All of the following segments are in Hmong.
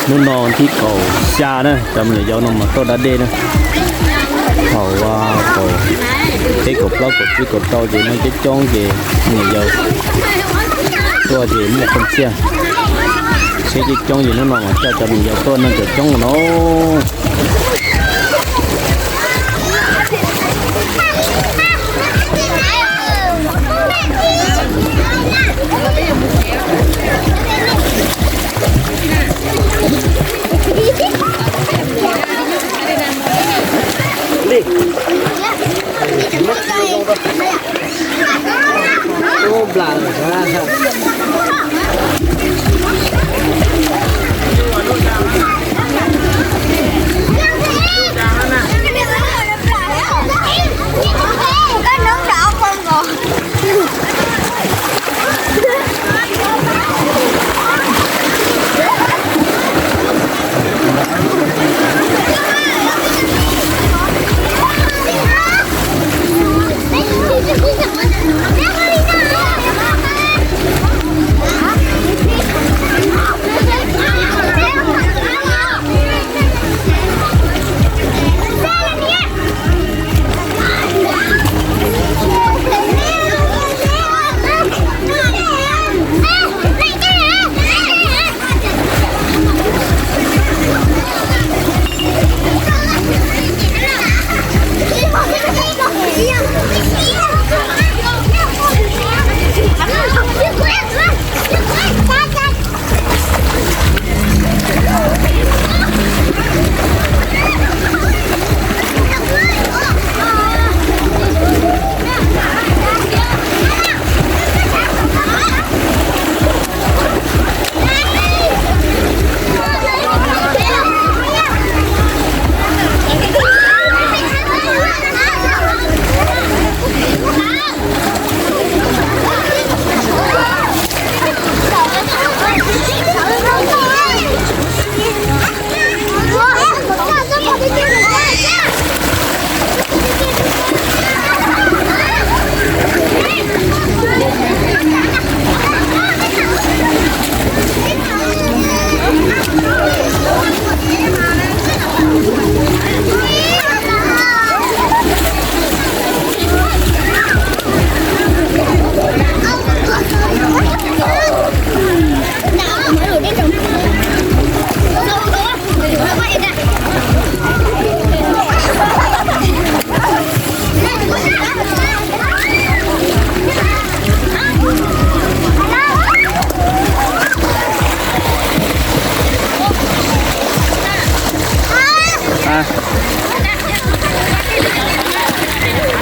Hnub no thib kaum xya na, cov me nyuam yaus no mas tuaj da dej na. Thaum kaum peb kaum plaub kaum tsib kaum rau ces neeg coob coob ces me nyuam yaus tuaj ces muaj qee txiaj. Seb coob coob ces hnub no mas coj cov me nyuam yaus tuaj neeg coob coob no.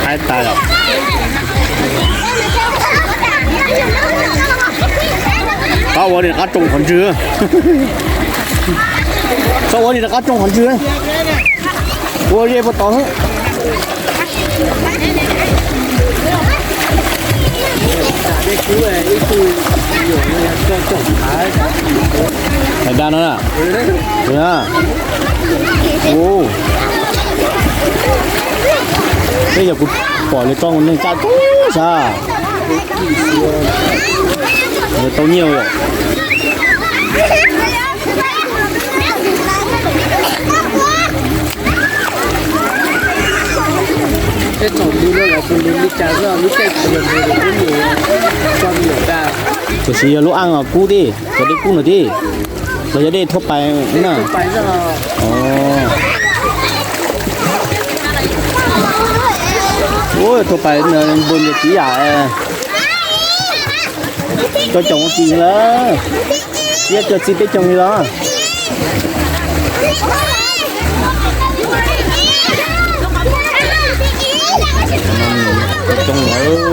Haib tas. Txhob ua li rov qab tsoo qhov ntswg. Txhob ua li rov qab tsoo qhov ntswg. Ua li puas tau. Hais da no na. Ua, peb yog kuv pom li tau neeg caj tub sab. Tau nyiaj. Tab sis yog lub aj kub tib, cov dej kub no tib, los yog dej thuab pais na. Thuab pais npus ntawd tib yam. Cov coom ua txiv lawm, thiab cov txiv peb coom li los. Coob lawm.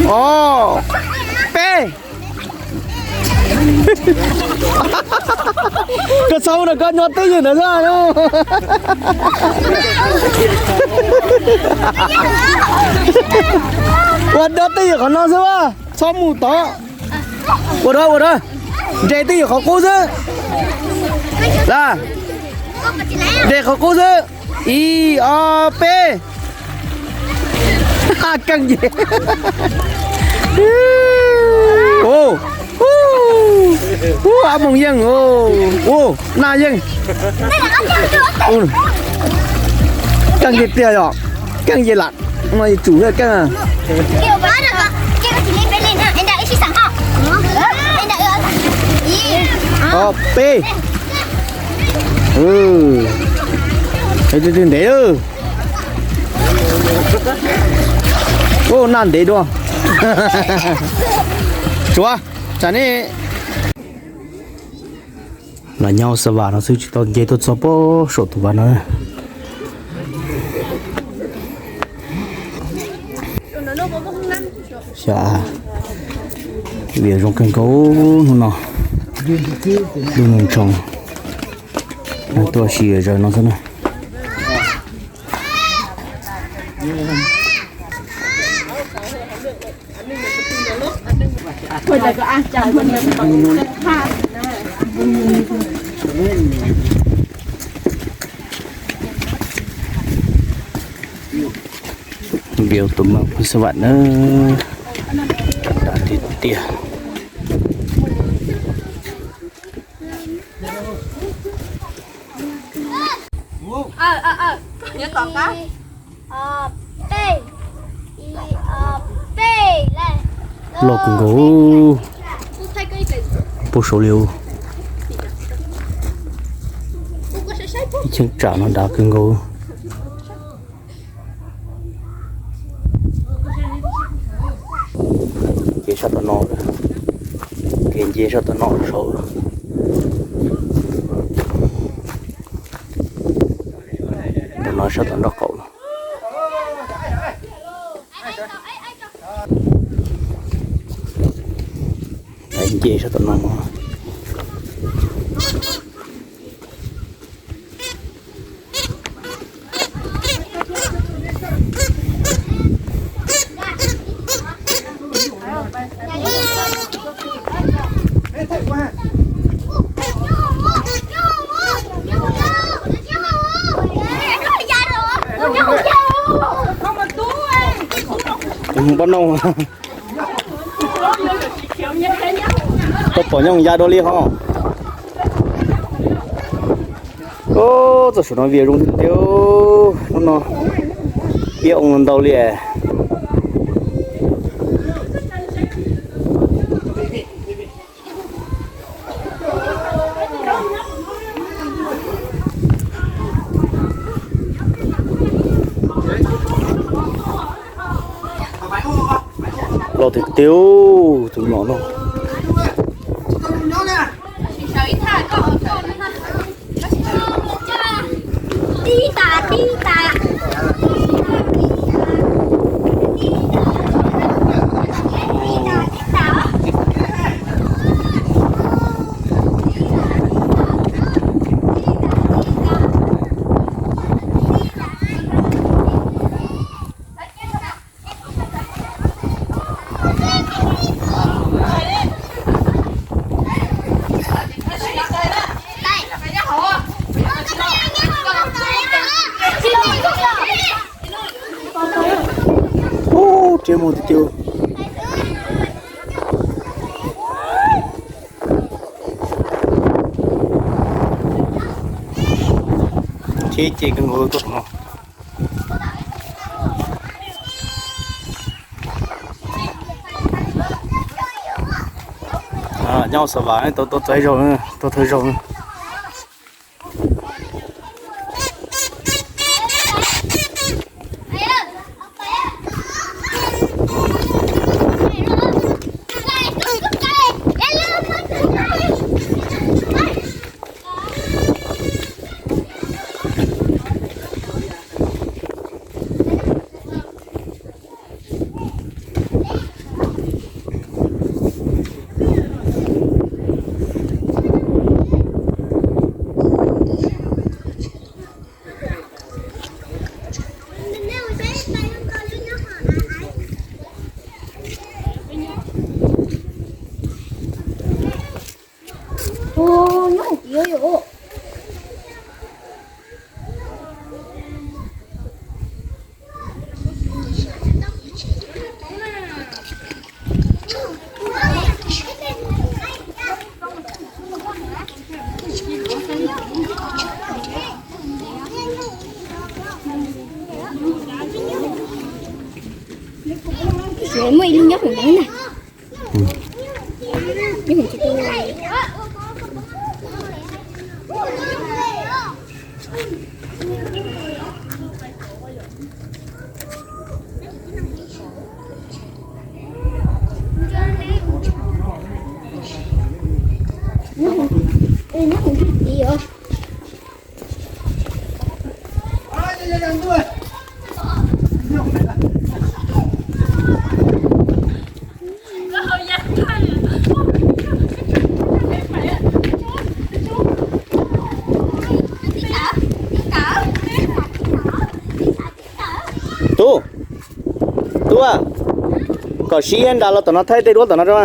Ob, peb. Koj txhob ua rau koj nyob twj ywm ntawd xwb. Ua nyob twj ywm qhov no xwb, txhob mus tod. Ua rau, ua rau, nres twj ywm qhov qub xwb. Laj, nres qhov qub xwb. Ib, ob, peb. Keej ces. Ub, ab moos yeej, ub, naj yeej. Keej ces tiag yom, keej ces lam no tsum keej. Ob, peb. Ntev. Ub, naj ntev dua. Tsuav, tsam ne. Lam nyob xav vam no xwb tsis tau nce tuaj txog pem saum tus vaj no. Xyov, vias zoo kawg nkaus hnub no. Lub nroog Ntsoo tuaj ua si zaws no xwb na. View tus moos pheej xav vam na, tiag tiag. Loj kawg nkaus, puag saud li. Ib cheeb tsam no dav kawg nkaus. Nce sab tom no, kev nce sab tom no saud. Tom no sab tom nraub qaum. Nce sab tom no. Tus poj noog. Koj pom nyooj ya dua li ho. Txoj saum no vias zoo tiag tiag. Hnub no peb ua ntau li. Loj tiag tiag tus mlom no. Ub, rhiab muag tiag tiag. Rhiab ces kawg nkaus tuaj no. Nyob xav vam tau tuaj thawj zaug, tuaj thawj zaug. Muaj ib lub nyob hauv no na. Tub, tub, kom sib nrad los tom no thaij tej duab tom no rau.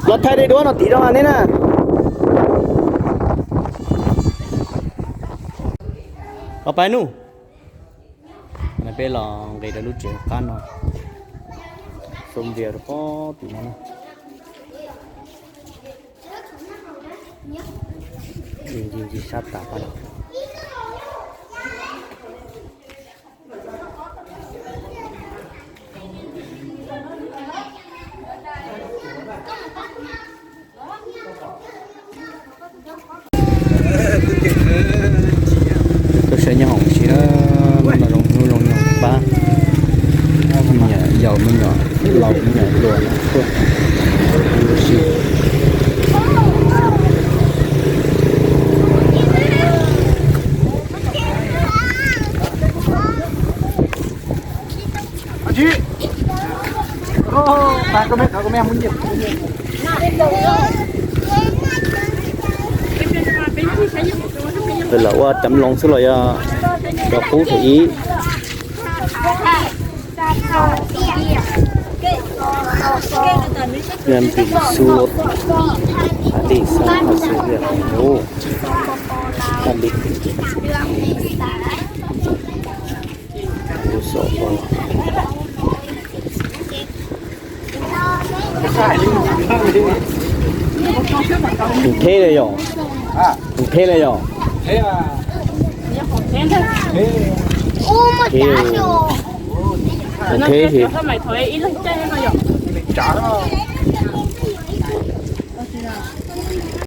Los thaij tej duab no tim rau neb na. Los pab nub. Peb los nqis rau lub tsev qab no. Xo npias rau pob tim no na. Ncig ncig sab tas pab no. Tuaj saib nyob hauv si na, no zoo hnub zoo nyoog pab me nyuam yaus me nyuam laus me nyuam hluas tuaj ua si. Lawv ua cov loo xwb los yog cov qub thaum ib. Npis su los, npis su los, npis su los. Nws theb li yom? Nws theb li yom? Theb, nws theb li.